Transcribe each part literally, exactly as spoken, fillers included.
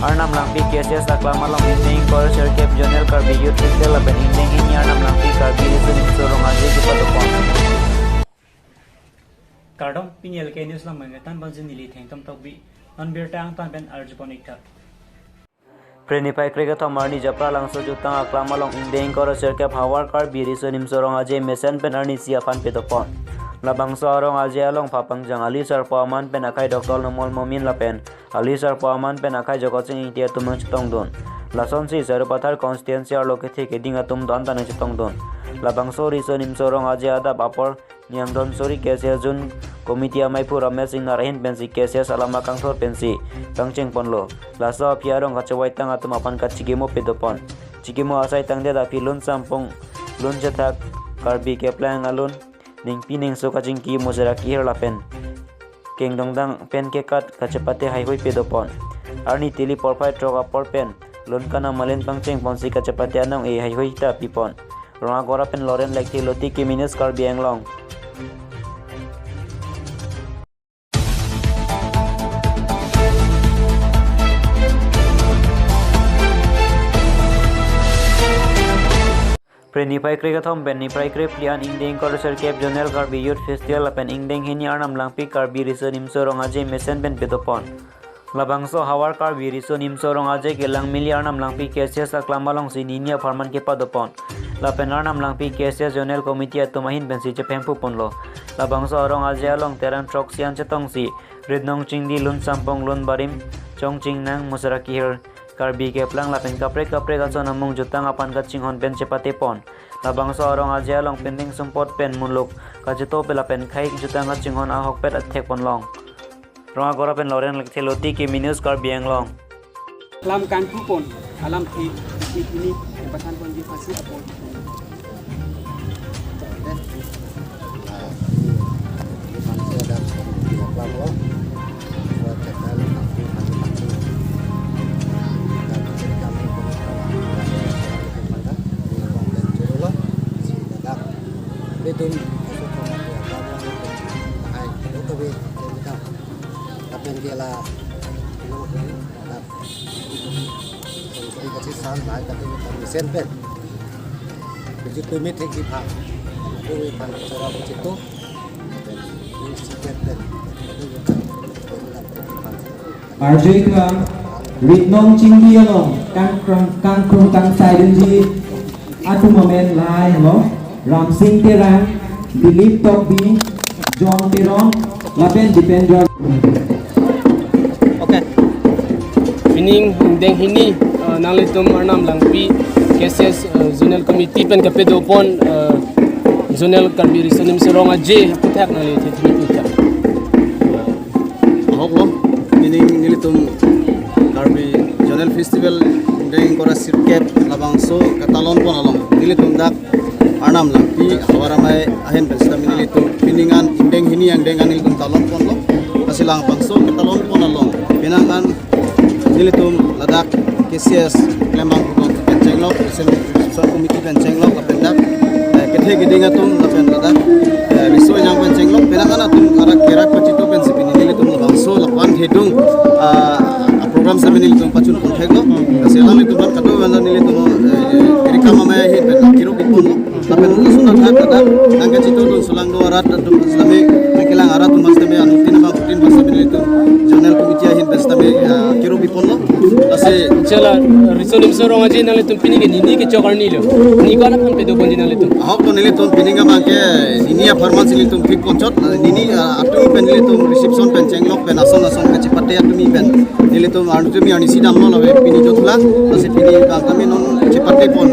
Arnam Langpi K C S aklam along ingdeng ingkoi ra sirkep Zonal Karbi Youth Festival lapen ingdeng hini Arnam Langpi Karbi Riso Nimso Rong Aje kepadopon. Kardom, pini L K News along mengetan ponji neli Thengtom Tokbi, non birta angtan pen arjupon iktha. Phre niphai krekethom arni Japralangso jutang aklam along ingdeng ingkoi ra sirkep Havar Karbi Riso Nimso Rong Aje mesen pen arnisi aphan padopon. Labangso arong aje along phapangjang ali sarpo aman pen akhai Doctor Numal Momin lapen ali sarpo aman pen akhai Jokotsing Ingti atum nangchetongdun. Lasonsi Sarupathar constituency arlo kethe keding atum do-an ta nangchetongdun. Labangso Riso Nimso Rong Aje adap apor Niang Dhonsuri K C S Zone Committee amaiphu Ramesh Ingnar ahin pensi K C S alama kangthur pensi pangchengponlo. Laso aphi arong kachevaitang atum aphan kachikimo padopon. Chikimo asai tangdet aphi lun sampung, lun chethak, Karbi keplang alun, ningpi ningso kachingki, musera kihir lapen kengdongdang pen kekat kachepate haihui padopon. Arni tili porphai throk apor pen lun kana malin pangchengponsi kachepate anong-e haihui ta pipon. Rongagora pen Loren Lekthe, Loti Kimi News, Karbi Anglong. Phre niphai krekethom pen niphai krephli an ingdeng ingkoi ra sirkep Zonal Karbi Youth Festival lapen ingdeng hini Arnam Langpi Karbi Riso Nimso Rong Aje mesen pen padopon. Labangso Havar Karbi Riso Nimso Rong Aje kelang mili Arnam Langpi K C S aklam alongsi nini apharman kepadopon. Lapen Arnam Langpi K C S Zonal Committee atum ahin pensi chephemphuponlo. Labangso arong aje along Terang throksi an chetongsi Ritnong Chingdi, Lun Sampong, Lun Barim, Chong Chingnang, Musera Kihir, Karbi keplang lapen kaprek kaprek ason amung jutang aphan kachinghon pen chepatepon. Labangso arong aje along pending sumpot pen muluk kachetope lapen khei jutang kachinghon ahokpet athekponlong. Rongagora pen Loren Lekthe, Loti Kimi News, Karbi Anglong. Lam kangthupon alamthe isi pini kepathanponji aphansi apor. Lapen ke la, sari kachesang, lahai kati kami sen pen. Biji tumit hek di pha. Kami phan chora biji tu. Arjoi klang, Ritnong Chingdi along, kangkrung, kangkrung kangsai dunji atum amen lahai lo, Ramsing Terang, Dilip Tokbi, John Teron, lapen Dipendra. Okay. Pining ingdeng hini, eh, nanglitum Arnam Langpi K C S, eh, Zonal Committee pen kapadopon, eh, Zonal Karbi Riso Nimso Rong Aje aphuthak nangli thethini puthak. Ahok lo, pining nelitum Karbi Zonal Festival ingdeng ingkoi ra sirkep labangso katalonpon along nelitum dak Arnam Langpi Havar Amei ahin pen sitame nelitum pining an ingdeng hini angdeng an nelitum talonponlo. Lasi labangso katalonpon along penang an nelitum ladak K C S klembang pukon pen chenglok, Central Committee pen chenglok, lapen dak, eh, kethe keding atum lapen ladak, eh, riso ejang pen chenglok, penang an atum arak kerak pachito pensi pini nelitum labangso lapu-an thedung, ah, program sitame nelitum pachunpon theklo. Lasi alanglitum aphan kadokave nelitum, eh, Rikam Amei ahin pen kiro piponlo. Lapen lason athak athak nangkachitodun sulang do arat atum sitame, nangkelang arat atum sitame, anuttin abang putin bang sitame nelitum Zonal Committee ahin pen sitame, ah, kiro piponlo. Lasi chala, Riso Nimso Rong Aje nanglitum pini ke nini kechok arni lo. Ni ko-an aphan padoponji nanglitum? Ahok lo, nelitum pining abang ke nini apharman si nelitum pikponchot, nini, ah, atum pen nelitum reception pen chenglok pen ason ason kachepate atum pen nelitum arnutumi arnisi damlo lave pini jotla, lasi pini bang kami non chepatepon.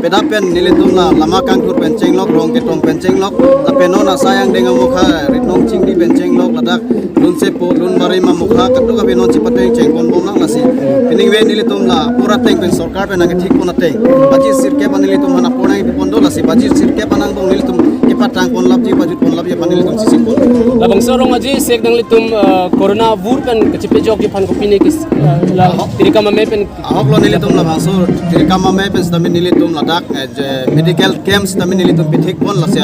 Peda pen nelitum la lama kangthur pen chenglok, rong ketong pen chenglok, lapen non asai angdeng amokha, Ritnong Chingdi pen chenglok, ladak Lun Sepo, Lun Barim amokha, kadokave non chepate chengponbomnang lasi. Pining ave nelitum la apor ateng pen sorkar pen nangkethikpon ateng. Baji sirkep an nelitum aphan apor nangkipondo lasi, baji sirkep an angbong nelitum kepatangponlapji, pajutponlapji aphan nelitum sisipon. Labangso arong aje sek nanglitum, eh, corona vur pen kachepejokji aphan kopine kis, eh, la Ahok. Rikam Amei pen. Ahok lo, nelitum labangso Rikam Amei pen sitame nelitum ladak, eh, je medical camp sitame nelitum pithikpon, lasi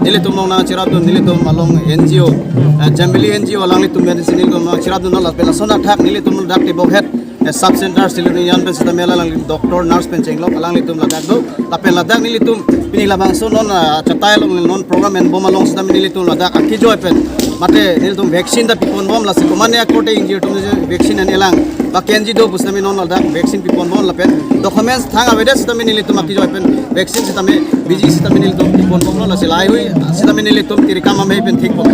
nelitum along nangcherapdun, nelitum along N G O, eh, Jambili N G O alanglitum pen si nelitum nangcherapdun, lapen lason athak nelitum dak tebok het Sub center Silonijan pen sitame alangli doctor, nurse pen chenglok alanglitum ladak do. Lapen ladak nelitum pini labangso non, ah, chatai along non program enbom along sitame nelitum ladak akejoi pen mate nelitum vaccine ta piponbom, lasi komane akorte ingjir atum vaccine an elang ba kenji do pu sitame non ladak vaccine piponbom lapen documents thang avedet sitame nelitum akejoi pen vaccine sitame biji sitame nelitum piponbomlo, lasi laheihui sitame nelitum tirikam amei pen thikbom.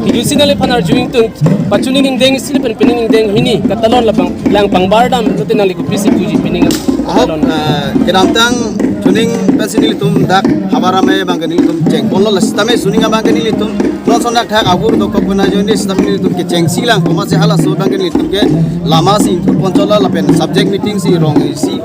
Idusi nangliphan arju ingtung, pachuning ingdeng isi lapen pining ingdeng hini katalon labang lang pangbar dam lote nangli kopisi puji pining Ahok, katalon. Eh, kedamtang chuning pensi nelitum dak havar amei abangke nelitum chengponlo, lasi sitame chuning abangke nelitum non son dak thak agur dokok pena joni sitame nelitum kechengsi lang, komatsi halaso abangke nelitum ke lama si ingthurponchotlo lapen subject meeting si rong isi.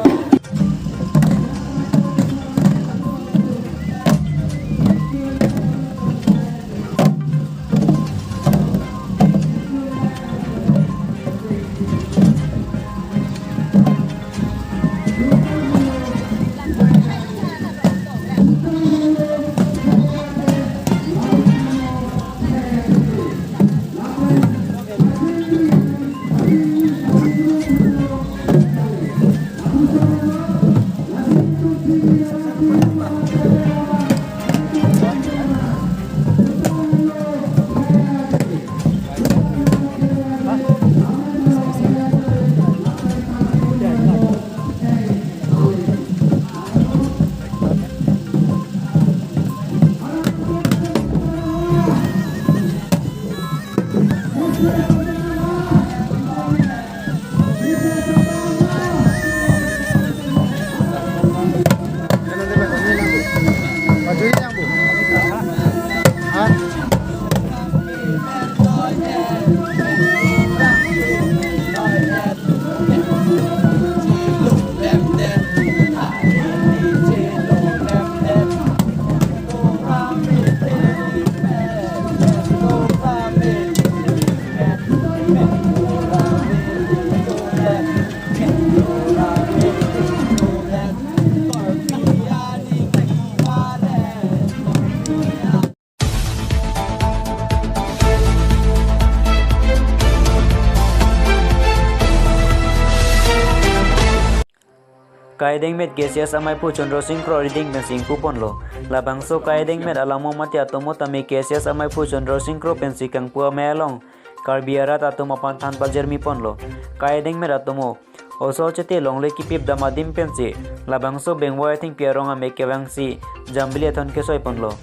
Kaidengmet K C S amaiphu Chandra Singh Kro arideng pensi ingpuponlo. Labangso kaidengmet alangmo mate atomo tame K C S amaiphu Chandra Singh Kro pensi kangpu amei along Karbi arat atum aphan than pajirmiponlo. Kaidengmet atomo oso chete longle kipip dam adim pensi labangso bengvoi athengpi arong amei kevangsi Jambili Athon kesoiponlo.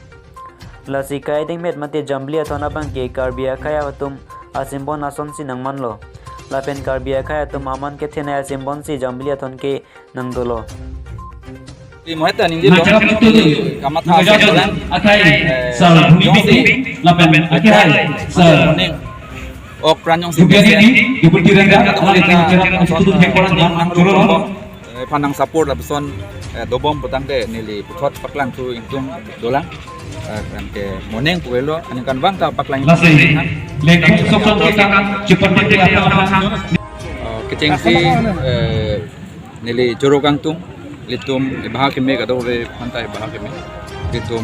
Lasi kaidengmet mate Jambili Athon abangke Karbi akhei atum asimbon asonsi nangmanlo. Lapen Karbi akhei atum aman kethenei asimbonsi Jambili Athon ke nangdolo. Di moheta ningje lo. Macam itu tu. Kamatha Nagaja sebelah. Akhei, eh, sir, Bhumi jongsi. Piti, lapen akhei, sir. Morning. Ok pran jongsi. Juga ini, ibu tirangga, kami akan bicara tentang itu, yang kurang, yang kurang. Eh, phan nang support lapuson, eh, dobom putangte neli puthot paklang thu ingtung dolang. Eh, kan ke morning puelo, aningkanvang ta paklang. Lasi, lekung sokong kita, cepat dia apa-apa. Eh, kechengsi, eh, neli choro kangtung, ilitum ibahak keme kadokave aphan ta ibahak keme. Ilitum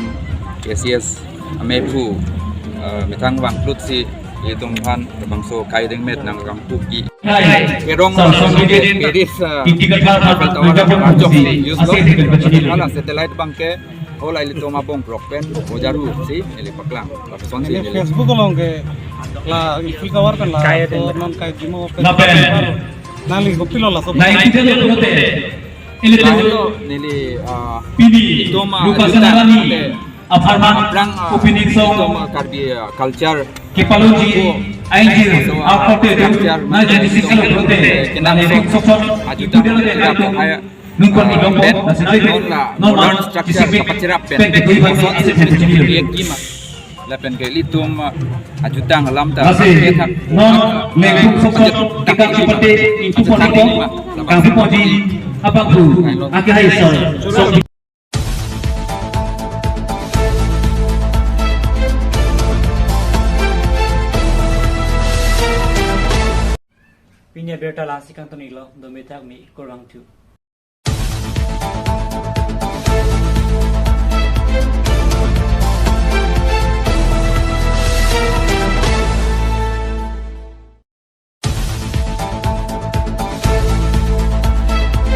K C S amaiphu, eh, methang vangplutsi ilitum aphan labangso kaidengmet nangkangpuji. Hai. Kerong sa, sa, sa, Paris, ah, Eiffel Tower, Eiffel Tower, ah, jok si use lo. Hala satellite abangke, hala ilitum abong krok pen, ojaru si, neli paklang. Lapuson si, neli neli Facebook along ke, la Eiffel Tower pen la, kaya so, din. Non kaijimo pen. Lapen. Nangli kopilo laso. Lain kita lo lote. Ilitum. Lain lo, neli, ah, pini, ilitum, ah, lupa ilitum, sanarani. Ante, Apharman aphrang, ah, opening song. Itum, ah, Karbi, ah, culture. Kepalunji, oh, ainjir, so, ah, akote, culture, na jadi itum, sisal eh, prote, kenang na song. Song. Ajuta, itum dia ada itum. Nungkon, ah, idong, bed, na senai, non la, non modern la, structure, specific, kapachirap pen. Pen ke dui bhai, song, ase pen sini. Kima. Lapen ke ilitum, ah, ajutang alam ta. Masih, non, ah, lengkung song, budget kita tak cipete, itu ajutang pon, lima. Kang Puji, abang tu, akhei hai song. Song. Pini abirta lasi kangton-iklo, dometak mi kurang tu.